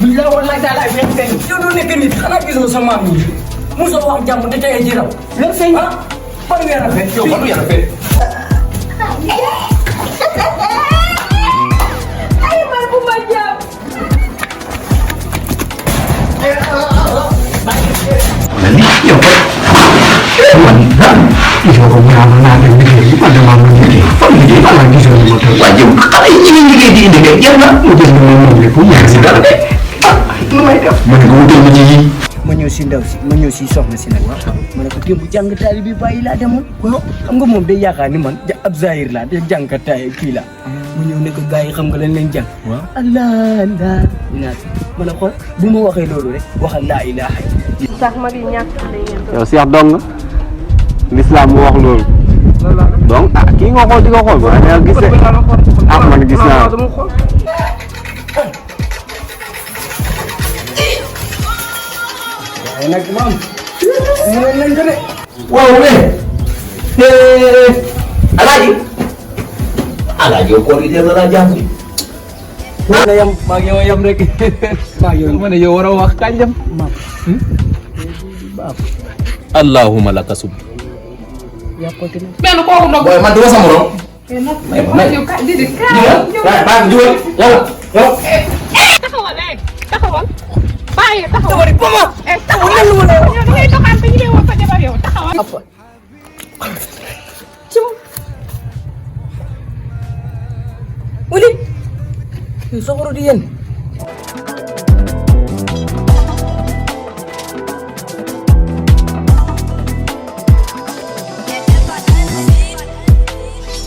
Bila wallahi taala ay fen yow do nek nit xana gisoo sa mam yi muso wax jamm te tay ji raw le feñ fan nga rafet yow fan nga rafet ay man bu ma jam Nani yow man yow ko ñaan na dem liggéey man dama mën liggéey fan liggéey ala gisoo mo taw waji xale yi ñu liggéey di indi kay jeex na mu jël mo mo lepp ñaan ci dara de lu may def man ko wutal ma ci yi ma ñëw si ndaw si ma ñëw si soxna si nag waaw ma ne ko démb jàng taali bi bàyyi laa demoon waaw xam nga moom day yaakaar ni man ab zahir laa te jàng taay kii laa mu ñëw ne ko gars yi xam nga lañ leen jàng waaw allah allah naat ma ne xool bu ma waxee loolu rek waxal laa ilaha sax mag yi ñàkk la ngeen yow Cheikh dong l'islam mu wax loolu donc ah kii nga xool di ko xool ba nga gis ah man gis naa waaye nag maam mu ne lañ ko de waaw alaaji ko li dem la jàmm na yam maag yow yam rek maag yow ma ne yow war a wax kànjam allahumma laka sub yàqooti na benn kooku ndox boy man duma sa morom yow ka di ba juwal yow taxawal taxawal bàyyi taxawal tawari poma taxawal lu la yow da ngay doxaan te ñu lay wax sa jabar yow taxawal wuli soxoro di yéen